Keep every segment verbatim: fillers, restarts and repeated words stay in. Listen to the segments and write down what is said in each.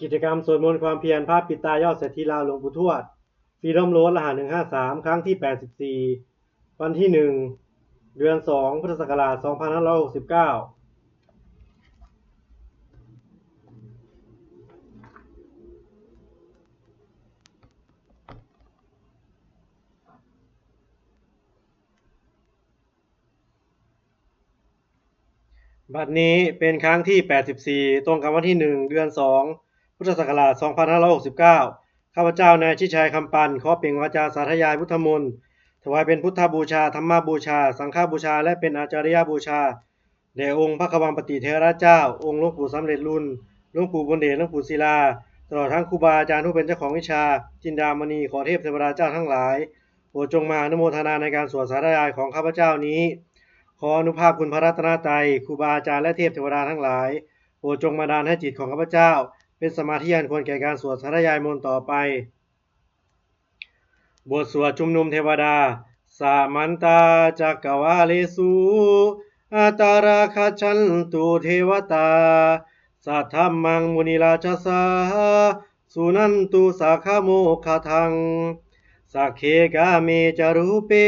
กิจกรรมสวดมนต์ความเพียรพระปิดตายอดเศรษฐีลาวหลวงปู่ทวด Freedom Road รหัส หนึ่งห้าสาม ครั้งที่ แปดสิบสี่ วันที่ หนึ่ง เดือน สอง พุทธศักราช สองพันห้าร้อยหกสิบเก้า บัดนี้เป็นครั้งที่ แปดสิบสี่ ตรงกับวันที่ หนึ่ง เดือน สอง พุทธศักราช สองพันห้าร้อยหกสิบเก้า ข้าพเจ้านายชิดชัย คำปัน ขอเปล่งวาจาสาธยายพุทธมนต์ ถวายเป็นพุทธบูชา ธรรมบูชา สังฆบูชา และเป็นอาจาริยบูชา แด่องค์พระควัมปติเถระเจ้า องค์หลวงปู่สำเร็จลุน หลวงปู่บุญเดช หลวงปู่ศิลา ตลอดทั้งครูบาอาจารย์ผู้เป็นเจ้าของวิชา จินดามณี ขอเทพเทวดาเจ้าทั้งหลาย โปรดจงมาอนุโมทนาในการสวดสาธยายของข้าพเจ้านี้ ขออานุภาพคุณพระรัตนตรัย ครูบาอาจารย์และเทพเทวดาทั้งหลาย โปรดจงบันดาลให้จิตของข้าพเจ้า เป็นสมาธิอันควรแก่การสวดสาธยายมนต์ต่อไป บทสวดชุมนุมเทวดา Samantā cakkavāḷesu atrāgacchantu devatā, saddhammaṃ munirājassa suṇantu saggamokkhadaṃ. Sagge kāme ca rūpe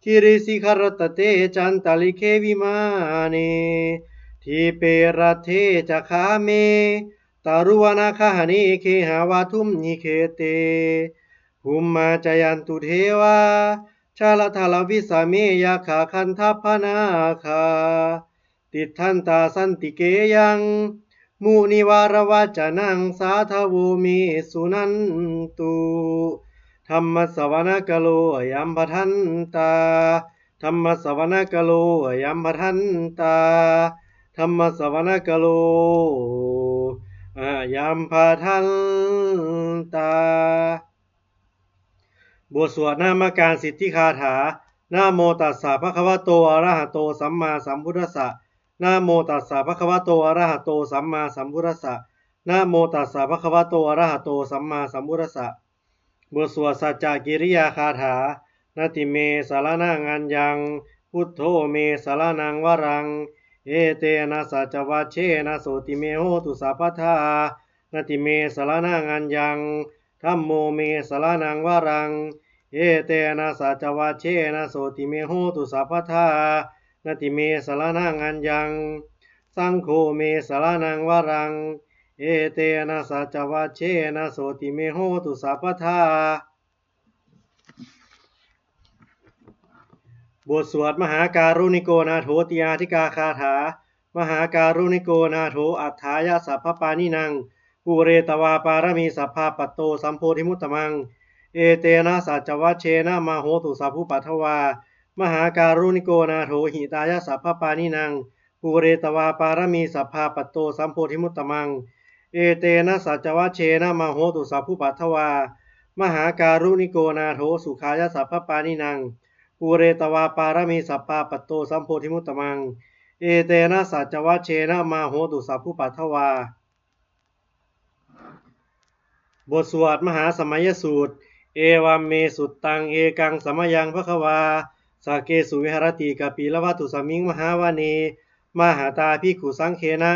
girisikharataṭe cantalikkhe vimāne, dīpe raṭṭhe ca gāme taruvanagahane gehavatthumhi khette, bhummā cāyantu devā jalathalavisame yakkhagandhabbanāgā, tiṭṭhantā santike yaṃ munivaravacanaṃ sādhavo me suṇantu. Dhammassavanakālo ayambhadantā. Dhammassavanakālo ayambhadantā. Dhammassavanakālo ayambhadantā. บทสวดนมการสิทธิคาถา Namo tassa bhagavato arahato sammāsambuddhassa. Namo tassa bhagavato arahato sammāsambuddhassa. Namo tassa bhagavato arahato sammāsambuddhassa. บทสวดสัจจกิริยาคาถา Natthi me saraṇaṃ aññaṃ, buddho me saraṇaṃ varaṃ, etena saccavajjena sotthi me hotu sabbadā. Natthi me saraṇaṃ aññaṃ, dhammo me saraṇaṃ varaṃ, etena saccavajjena sotthi me hotu sabbadā. Natthi me saraṇaṃ aññaṃ, saṅgho me saraṇaṃ varaṃ, etena saccavajjena sotthi me hotu sabbadā. บทสวดมหาการุณิโกนาโถติอาทิกาคาถา Mahākāruṇiko nātho atthāya sabbapāṇinaṃ, pūretvā pāramī sabbā patto sambodhimuttamaṃ, etena saccavajjena mā hontu sabbupaddavā. Mahākāruṇiko nātho hitāya sabbapāṇinaṃ, pūretvā pāramī sabbā patto sambodhimuttamaṃ, etena saccavajjena mā hontu sabbupaddavā. Mahākāruṇiko nātho sukhāya sabbapāṇinaṃ, pūretvā pāramī sabbā patto sambodhimuttamaṃ, etena saccavajjena mā hontu sabbupaddavā. บทสวดมหาสมัยสูตร Evaṃ me sutaṃ. Ekaṃ samayaṃ bhagavā sakkesu viharati kapilavatthusmiṃ mahāvane mahatā bhikkhusaṅghena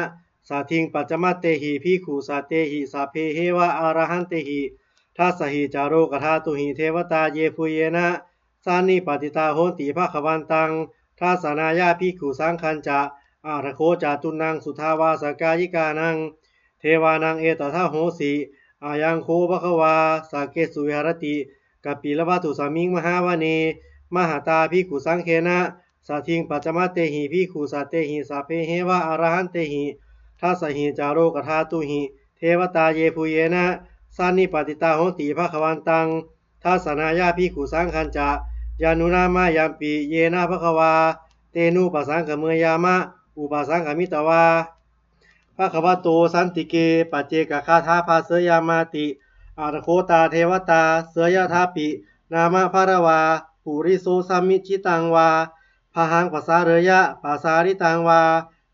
saddhiṃ pañcamattehi bhikkhusatehi sabbeheva arahantehi. Dasahi ca lokadhātūhi devatā yebhuyyena sannipatitā honti bhagavantaṃ dassanāya bhikkhusaṅghañca. Atha kho catunnaṃ suddhāvāsakāyikānaṃ devānaṃ etadahosi: Ayaṃ kho bhagavā sakkesu viharati kapilavatthusmiṃ mahāvane mahatā bhikkhusaṅghena saddhiṃ pañcamattehi bhikkhusatehi sabbeheva arahantehi. Dasahi ca lokadhātūhi devatā yebhuyyena sannipatitā honti bhagavantaṃ dassanāya bhikkhusaṅghañca. Yannūna mayampi yena bhagavā tenupasaṅkameyyāma, upasaṅkamitvā bhagavato santike paccekagāthā bhāseyyāmāti. Atha kho tā devatā seyyathāpi nāma balavā puriso sammiñjitaṃ vā bāhaṃ pasāreyya, pasāritaṃ vā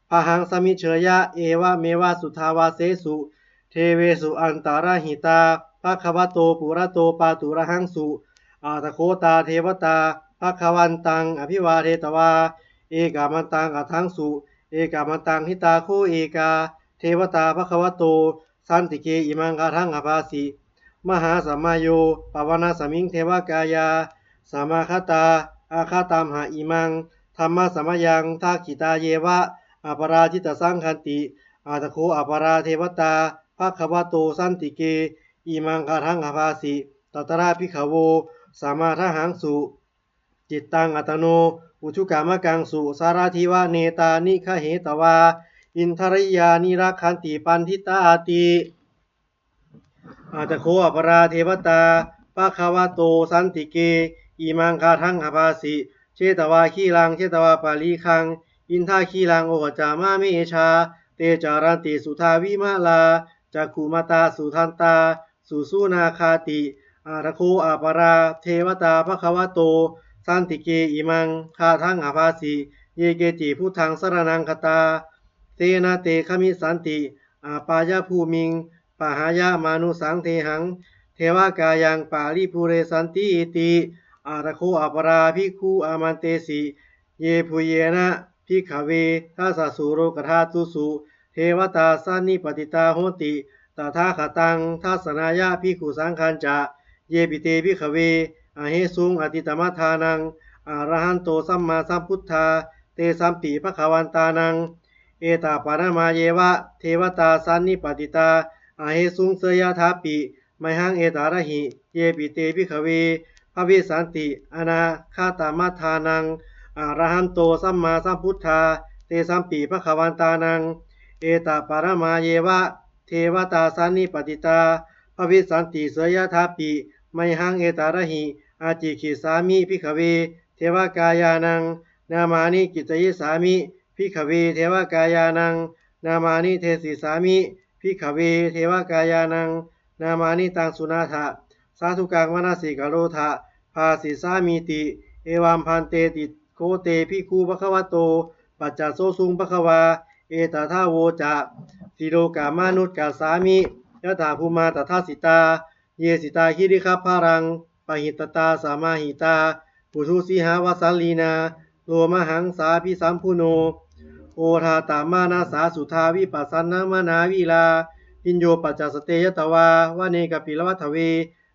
bāhaṃ sammiñjeyya, evameva suddhāvāsesu devesu antarahitā bhagavato purato pāturahaṃsu. Atha kho tā devatā bhagavantaṃ abhivādetvā ekamantaṃ aṭṭhaṃsu. Ekamantaṃ ṭhitā kho ekā devatā bhagavato santike imaṃ gāthaṃ abhāsi: Mahāsamayo pavanasmiṃ devakāyā samāgatā, āgatamha imaṃ dhammasamayaṃ dakkhitāyeva aparājitasaṅghanti. Atha kho aparā devatā bhagavato santike imaṃ gāthaṃ abhāsi: Tatra bhikkhavo samādahaṃsu cittaṃ attano ujukamakaṃsu sārathīva nettāni gahetvā indriyāni rakkhanti paṇḍitāti. Atha kho aparā devatā bhagavato santike imaṃ gāthaṃ abhāsi: Chetvā khīlaṃ chetvā palighaṃ indakhīlaṃ ohaccamanejā, te caranti suddhā vimalā cakkhumatā sudantā susunāgāti. Atha kho aparā devatā bhagavato santike imaṃ gāthaṃ abhāsi: Ye keci buddhaṃ saraṇaṃ gatāse na te gamissanti apāyabhūmiṃ, pahāya mānusaṃ dehaṃ devakāyaṃ paripūressantīti. Atha kho aparā bhikkhū āmantesi: Yebhuyyena bhikkhave dasasu lokadhātūsu devatā sannipatitā honti tathāgataṃ dassanāya bhikkhusaṅghañca, yepi te bhikkhave ahesuṃ atītamaddhānaṃ arahanto sammāsambuddhā, tesampi bhagavantānaṃ etaparamāyeva devatā sannipatitā ahesuṃ seyyathāpi mayhaṃ etarahi. Yepi te bhikkhave bhavissanti anāgatamaddhānaṃ arahanto sammāsambuddhā, tesampi bhagavantānaṃ etaparamāyeva devatā sannipatitā bhavissanti seyyathāpi mayhaṃ etarahi. Ācikkhissāmi bhikkhave devakāyānaṃ nāmāni, kittayissāmi bhikkhave devakāyānaṃ nāmāni, desissāmi bhikkhave devakāyānaṃ nāmāni, taṃ suṇātha sādhukaṃ manasikarotha bhāsissāmīti. Evaṃ bhanteti kho te bhikkhū bhagavato paccassosuṃ. Bhagavā etadavoca: Silokamanukassāmi, yattha bhummā tadassitā; ye sitā girigabbharaṃ, pahitattā samāhitā; puthū sīhāva sallīnā, lomahaṃsābhisambhuno; odātamanasā suddhā, vippasannamanāvilā. Bhiyyo pañcasate ñatvā, vane kāpilavatthave;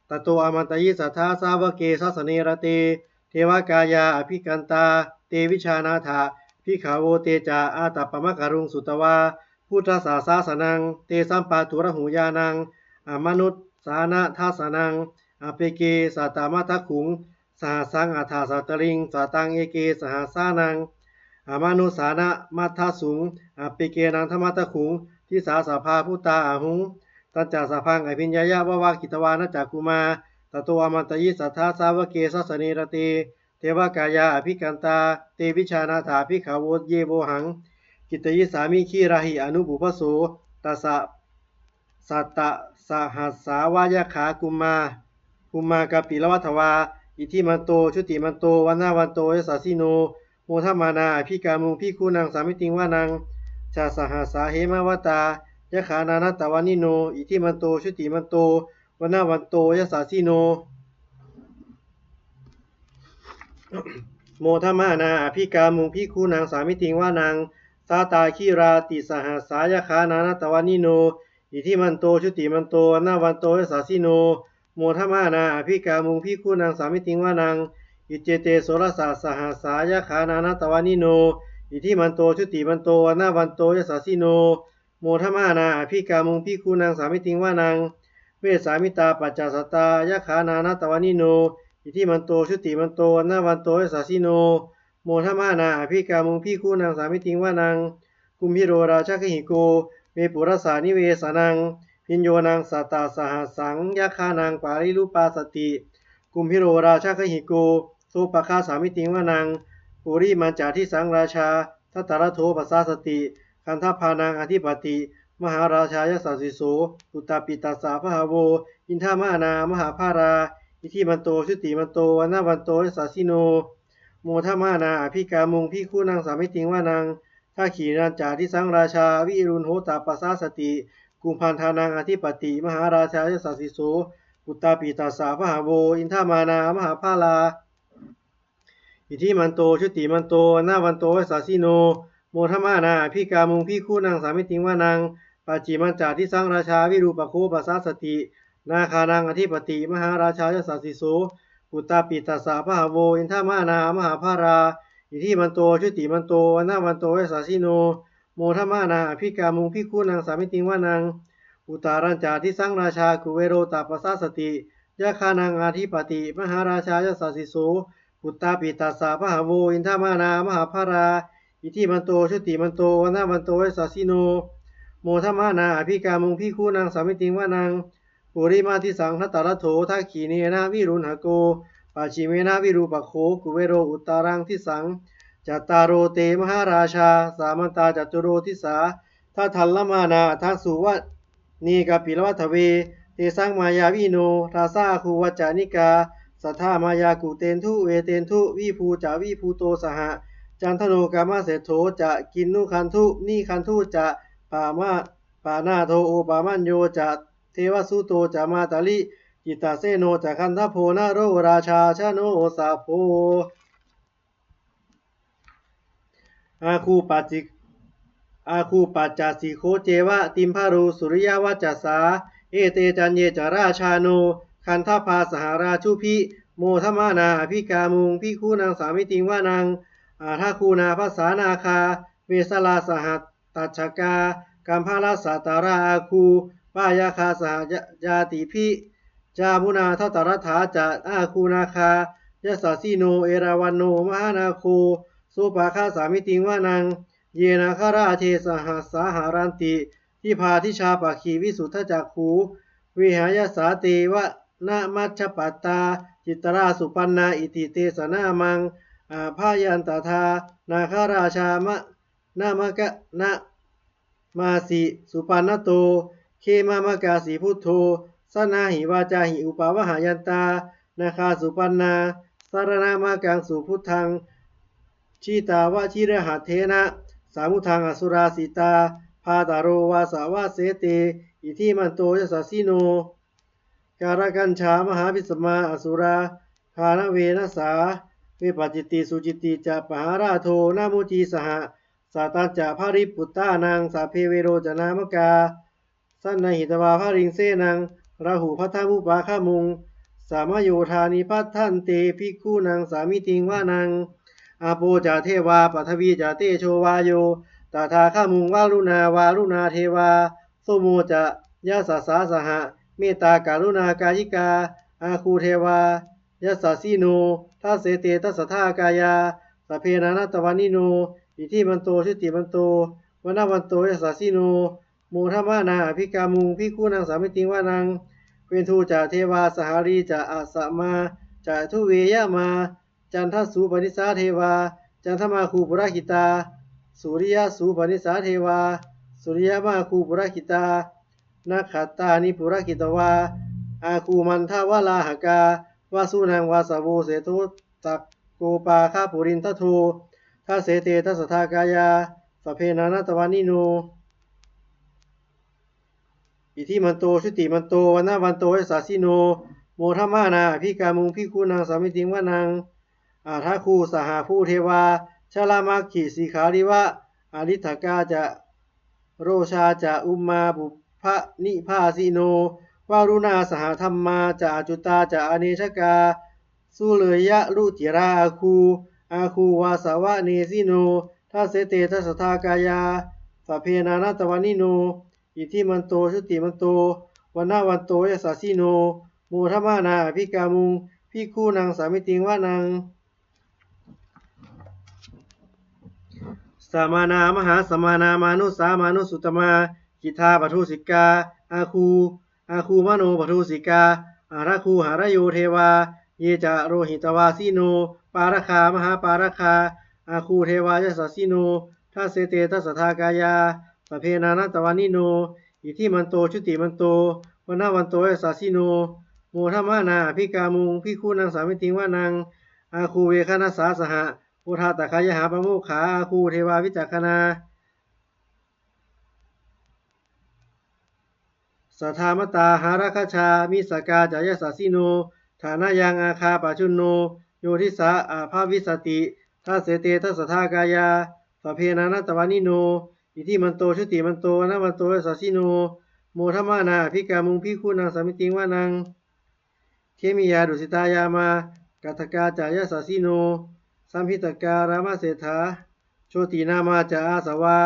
tato āmantayi satthā, sāvake sāsane rate. Devakāyā abhikkantā, te vijānātha bhikkhavo; te ca ātappamakaruṃ, sutvā buddhassa sāsanaṃ. Tesampāturahu ñāṇaṃ, amanussāna dassanaṃ; appeke satamaddakkhuṃ, sahassaṃ atha sattariṃ. Sataṃ eke sahassānaṃ, amanussānamaddasuṃ; appekenantamaddakkhuṃ, disā sabbā phuṭā ahuṃ. Tañca sabbaṃ abhiññāya, vavakkhitvāna cakkhumā; tato āmantayi satthā, sāvake sāsane rate. Devakāyā abhikkantā, te vijānātha bhikkhavo; ye vohaṃ kittayissāmi, girāhi anupubbaso. Tassa sattasahassā va yakkhā, bhummā bhummā kāpilavatthavā; iddhimanto jutimanto, vaṇṇavanto yasassino; modamānā abhikkāmuṃ, bhikkhūnaṃ samitiṃ vanaṃ. Chasahassā hemavatā, yakkhā nānattavaṇṇino; iddhimanto jutimanto, vaṇṇavanto yasassino; modamānā abhikkāmuṃ, bhikkhūnaṃ samitiṃ vanaṃ. Sātāgirā tisahassā, yakkhā nānattavaṇṇino; iddhimanto jutimanto, vaṇṇavanto yasassino; modamānā abhikkāmuṃ, bhikkhūnaṃ samitiṃ vanaṃ. Iccete soḷasasahassā, yakkhā nānattavaṇṇino; iddhimanto jutimanto, vaṇṇavanto yasassino; modamānā abhikkāmuṃ, bhikkhūnaṃ samitiṃ vanaṃ. Vessāmittā pañcasatā, yakkhā nānattavaṇṇino; iddhimanto jutimanto, vaṇṇavanto yasassino; modamānā abhikkāmuṃ, bhikkhūnaṃ samitiṃ vanaṃ. Kumbhīro rājagahiko, vepullassa nivesanaṃ; bhiyyo naṃ satasahassaṃ, yakkhānaṃ payirupāsati; kumbhīro rājagahiko, sopāga samitiṃ vanaṃ. Purimañca disaṃ rājā, dhataraṭṭho pasāsati; gandhabbānaṃ ādhipati, mahārājā yasassi so. Puttāpi tassa bahavo, indanāmā mahabbalā; iddhimanto jutimanto, vaṇṇavanto yasassino; modamānā abhikkāmuṃ, bhikkhūnaṃ samitiṃ vanaṃ. Dakkhiṇañca disaṃ rājā, virūḷho tappasāsati; kumbhaṇḍānaṃ ādhipati, mahārājā yasassi so. Puttāpi tassa bahavo, indanāmā mahabbalā; iddhimanto jutimanto, vaṇṇavanto yasassino; modamānā abhikkāmuṃ, bhikkhūnaṃ samitiṃ vanaṃ. pacchimañca disaṃ rājā virūpakkho pasāsati, nāgānaṃ ādhipati mahārājā yasassi so. Puttāpi tassa bahavo indanāmā mahabbalā, iddhimanto jutimanto vaṇṇavanto yasassino, modamānā abhikkāmuṃ bhikkhūnaṃ samitiṃ vanaṃ. Uttarañca disaṃ rājā kuvero tappasāsati, yakkhānaṃ ādhipati mahārājā yasassi so. Puttāpi tassa bahavo indanāmā mahabbalā, iddhimanto jutimanto vaṇṇavanto yasassino, modamānā abhikkāmuṃ bhikkhūnaṃ samitiṃ vanaṃ. Purimadisaṃ dhataraṭṭho, dakkhiṇena virūḷhako, pacchimena virūpakkho, kuvero uttaraṃ disaṃ. Cattāro te mahārājā samantā caturo disā, daddallamānā aṭṭhaṃsu vane kāpilavatthave. Tesaṃ māyāvino dāsā āgū vañcanikā, saṭhā māyā kuṭeṇḍu veṭeṇḍu viṭū ca viṭuṭo saha, candano kāmaseṭṭho ca kinnughaṇḍu nighaṇḍu ca, pamā- panādo opamañño ca devasūto ca mātali, cittaseno ca gandhabbo naḷorājā janosabho. Āgū pacci- āgū pañcasikho ceva timbarū suriyavacchasā, ete caññe ca rājāno gandhabbā saha rājubhi, modamānā abhikkāmuṃ bhikkhūnaṃ samitiṃ vanaṃ. Athāgū nābhasā nāgā vesālā saha tacchakā, kambalassatarā āgū pāyāgā saha ñā- ñātibhi, yāmunā dhataraṭṭhā ca āgū nāgā yasassino, erāvaṇo mahānāgo sopāga samitiṃ vanaṃ. Ye nāgarāje sahasā haranti dibbā dijā pakkhi visuddhacakkhū, vehāyasā te vanamajjhapattā citrā supaṇṇā iti tesa nāmaṃ. Abhayantadā nāgarājāna- namaka- namāsi supaṇṇato khemamakāsi buddho, saṇhāhi vācāhi upavhayantā nāgā supaṇṇā saraṇamakaṃsu buddhaṃ. Jitā vajirahatthena samuddaṃ asurā sitā, bhātaro vāsavassete iddhimanto yasassino. Kālakañjā mahābhismā asurā dānaveghasā, vepacitti sucitti ca pahārādo namucī saha, satañca baliputtānaṃ sabbe verocanāmakā, sannayhitvā baliṃ senaṃ rāhubhaddamupāgamuṃ, samayodāni bhaddante bhikkhūnaṃ samitiṃ vanaṃ. Āpo ca devā paṭhavī ca tejo vāyo tadāgamuṃ, varuṇā vāruṇā devā somo ca yasasā saha, mettākaruṇākāyikā āgū devā yasassino, dasete dasadhā kāyā sabbe nānattavaṇṇino, iddhimanto jutimanto vaṇṇavanto yasassino, modamānā abhikkāmuṃ bhikkhūnaṃ samitiṃ vanaṃ. Veṇḍū ca devā sahalī ca asamā ca duve yamā, candassūpanisā devā candamāgū purakkhitā, suriyassūpanisā devā suriyamāgū purakkhitā, nakkhattāni purakkhitvā āgū mandavalāhakā, vasūnaṃ vāsavo seṭṭho sakkopāga purindado, dasete dasadhā kāyā sabbe nānattavaṇṇino, iddhimanto jutimanto vaṇṇavanto yasassino, modamānā abhikkāmuṃ bhikkhūnaṃ samitiṃ vanaṃ. Athāgū sahabhū devā jalamaggisikhāriva, ariṭṭhakā ca rojā ca ummāpupphanibhāsino, varuṇā sahadhammā ca accutā ca anejakā, sūleyyarucirā āgū āgū vāsavanesino, dasete dasadhā kāyā sabbe nānattavaṇṇino, iddhimanto jutimanto vaṇṇavanto yasassino, modamānā abhikkāmuṃ bhikkhūnaṃ samitiṃ vanaṃ. Samānā mahāsamānā mānusā mānusuttamā, khiḍḍāpadūsikā āgū āgū manopadūsikā, athāgū harayo devā ye ca lohitavāsino, pāragā mahāpāragā āgū devā yasassino, dasete dasadhā kāyā sabbe nānattavaṇṇino, iddhimanto jutimanto vaṇṇavanto yasassino, modamānā abhikkāmuṃ bhikkhūnaṃ samitiṃ vanaṃ. Āgū veghanasā saha odātagayhā pāmokkhā āgū devā vicakkhaṇā, sadāmattā hāragajā missakā ca yasassino, thanayaṃ āga pajjunno yo disā abhivassati, dasete dasadhā kāyā sabbe nānattavaṇṇino, iddhimanto jutimanto vaṇṇavanto yasassino, modamānā abhikkāmuṃ bhikkhūnaṃ samitiṃ vanaṃ. Khemiyā tusitā yāmā kaṭṭhakā ca yasassino, lambitakā lāmaseṭṭhā jotināmā ca āsavā,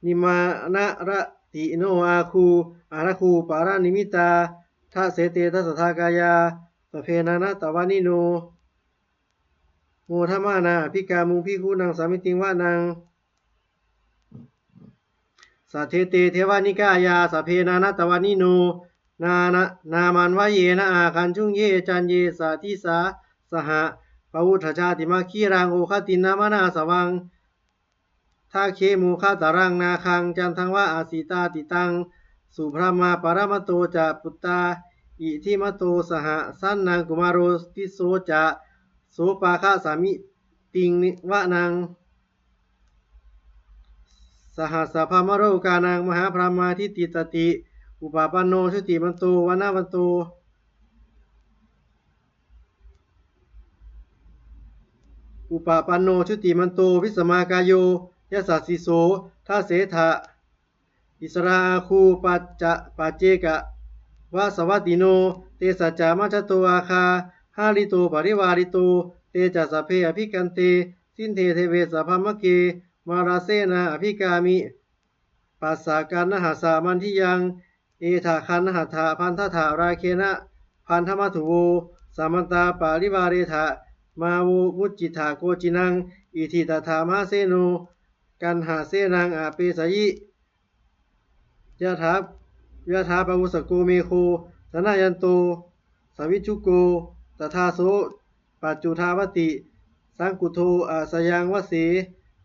nimmānaratino āgū athagū paranimmitā, dasete dasadhā kāyā sabbe nānattavaṇṇino, modamānā abhikkāmuṃ bhikkhūnaṃ samitiṃ vanaṃ. Saṭṭhete devanikāyā sabbe nānattavaṇṇino, nāna nāmanvayena āgañchuṃ ye caññe sadisā saha, pavutthajātimakkhīlaṃ oghatiṇṇamanāsavaṃ, dakkhemoghataraṃ nāgaṃ candaṃva asitātitaṃ, subrahmā paramatto ca puttā iddhimato saha, sanaṅkumāro tisso ca sopāga samitiṃ vanaṃ. Sahassabrahmalokānaṃ mahābrahmābhitiṭṭhati, upapanno jutimanto vaṇṇavanto upapanno jutimanto vismākāyo yasassi so, dasettha issarā āgū pacca paccekavasavattino, tesañca majjhato āgā hārito parivārito, te ca sabbe abhikkante sinde deve sabrahmake, mārasenā abhikkāmi passa kaṇhassa mandiyaṃ, etha gaṇhatha bandhatha rāgena bandhamatthu vo, samantā parivāretha mā vo muñcittha koci naṃ. Iti tattha mahāseno kaṇhasenaṃ apesayi, yathā yathā pāvussako megho thanayanto savijjuko, tadā so paccudāvatti saṅkuddho asayaṃvase,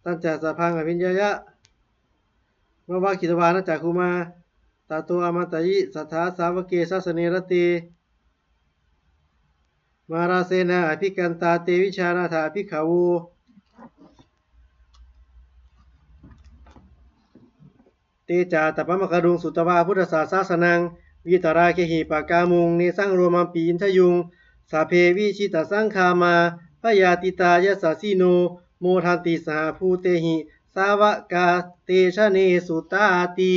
tañca sabbaṃ abhiññāya vavakkhitvāna cakkhumā, tato āmantayi satthā sāvake sāsane rate, mārasenā abhikkantā te vijānātha bhikkhavo. Te ca ātappamakaruṃ sutvā buddhassa sāsanaṃ, vītarāgehi pakkāmuṃ nesaṃ lomampi iñjayuṃ. Sabbe vijitasaṅgāmā bhayātītā yasassino, modanti saha bhūtehi sāvakā te janesutāti.